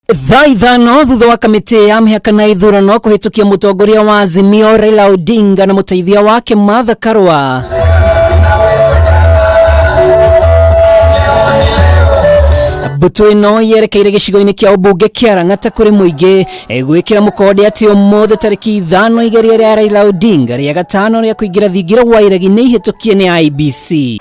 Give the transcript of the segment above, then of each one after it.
Thaa 5 thutha wa kamĩtĩ ya mĩhaka na ithurano kũhĩtũkia mũtongoria wa Azimio Raila Odinga na mũteithia wake Martha Karua. Mbũtũ ĩno yerekeire gĩcigo-inĩ kĩa ũmbunge kĩa Lang'ata kũrĩ mũingĩ gwĩkĩra mũkonde atĩ ũmũthĩ tarĩki 5 igeria rĩa Raila Odinga rĩa gatano rĩa kũingĩra thingira wa iregi nĩ ihĩtũkie nĩ IEBC.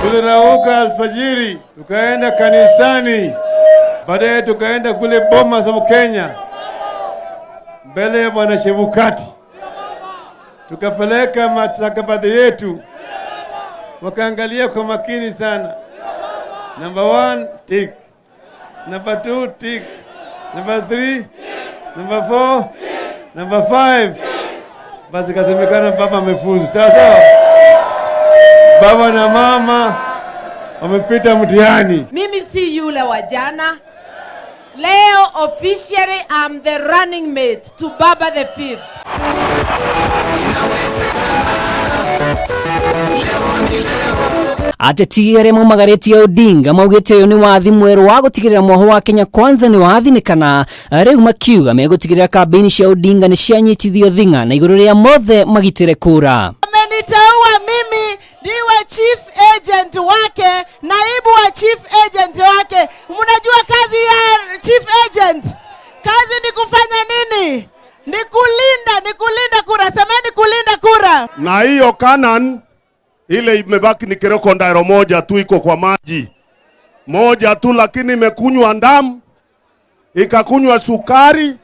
Tulirauka alfajiri tukaenda kanisani, baadaye tukaenda kule Bomas of Kenya mbele ya Bwana Chebukati, tukapeleka mastakabadhi yetu, wakaangalia kwa makini sana. Number 1 tick, number 2 tick, number 3, number 4, number 5. Basi kasemekana baba amefuzu. Sawa sawa, baba na mama wamepita mtihani. Mimi si yule wa jana. Leo officially I'm the running mate to Baba the Fifth. Ateti arĩa maumagarĩtie Odinga maugĩte ũyũ nĩ wathi mwerũ wa gũtigĩrĩra mwoho wa Kenya Kwanza nĩ wathinĩkana. Rĩu makiuga megũtigĩrĩra kambĩini cia Odinga nĩ cianyitithio thing'a na igũrũ rĩa mothe magitĩre kura. Ameniteua mimi niwe chief agent wake, naibu wa chief agent wake. Mnajua kazi ya chief agent? Kazi ni kufanya nini? Ni kulinda, ni kulinda kura. Semeni kulinda kura. Na hiyo Canaan ile imebaki ni crocodile moja tu iko kwa maji. Moja tu, lakini imekunywa damu, ikakunywa sukari,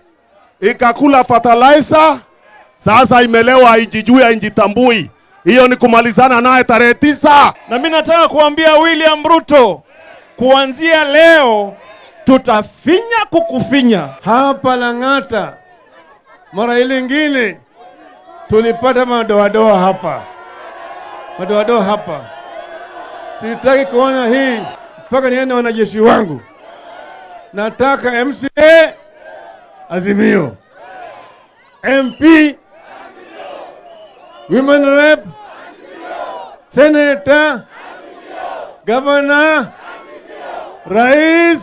ikakula fertilizer. Sasa imelewa, haijijui, haijitambui. Hiyo ni kumalizana naye tarehe 9. Na mimi nataka kuambia William Ruto, kuanzia leo tutafinya kukufinya. Hapa Lang'ata mara ile nyingine tulipata madoadoa hapa, madoadoa hapa. Sitaki kuona hii mpaka niende wanajeshi wangu. Nataka MCA Azimio, MP, Women Rep, Senator, Governor, Rais.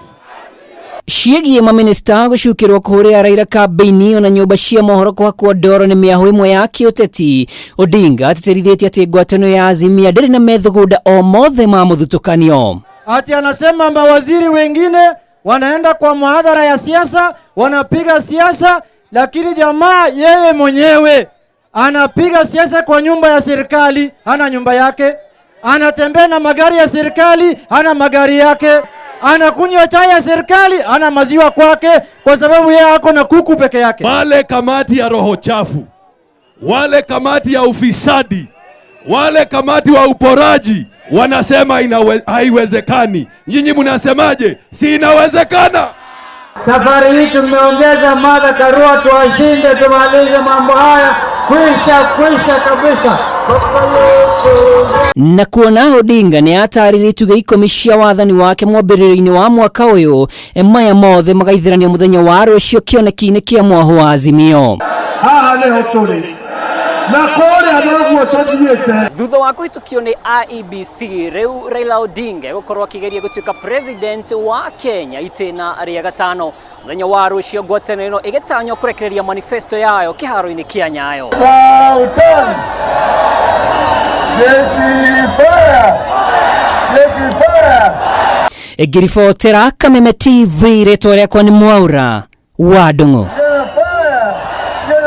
Ciĩgiĩ maminista gũcukĩrwo kũhũrĩra Raila kambĩini ona nyũmba cia mohoro kũhakwo ndoro nĩ mĩahũ ĩmwe ya kĩũteti. Odinga atĩtĩrithĩtie atĩ ngwatanĩro ya Azimio ndĩrĩ na methugunda o mothe ma mũthutũkanio. Ati anasema mawaziri wengine wanaenda kwa muhadhara ya siasa, wanapiga siasa, lakini jamaa yeye mwenyewe anapiga siasa kwa nyumba ya serikali, hana nyumba yake. Anatembea na magari ya serikali, hana magari yake. Anakunywa chai ya serikali, hana maziwa kwake, kwa sababu yeye ako na kuku peke yake. Wale kamati ya roho chafu, wale kamati ya ufisadi, wale kamati wa uporaji wanasema haiwezekani. Nyinyi mnasemaje? Si inawezekana? Safari hii tumeongeza Martha Karua, tuwashinde, tumalize mambo haya kwisha kwisha kabisa. Na kuona Odinga nĩ atarĩirie itugĩ 10 cia wathani wake mwambĩrĩrio-inĩ wa mwaka ũyũ, maya mothe magaithĩranio mũthenya wa rũciũ kĩoneki-inĩ kĩa mwaho wa Azimio. Haha nĩho tũrĩ na kũrĩa noguo tũthiĩte. Thutha wa kũhĩtũkio nĩ IEBC, rĩu Raila Odinga egũkorwo akĩgeria gũtuĩka president wa Kenya itĩna rĩa gatano. Mũthenya wa rũciũ ngwatanĩro ĩno ĩgĩtanywo kũrekereria manifesto yayo kĩharo-inĩ kĩa Nyayo. Jeshi fire! Jeshi fire! Ngĩribotera Kameme TV, rĩtwa rĩakwa nĩ Mwaura wa Ndung'u.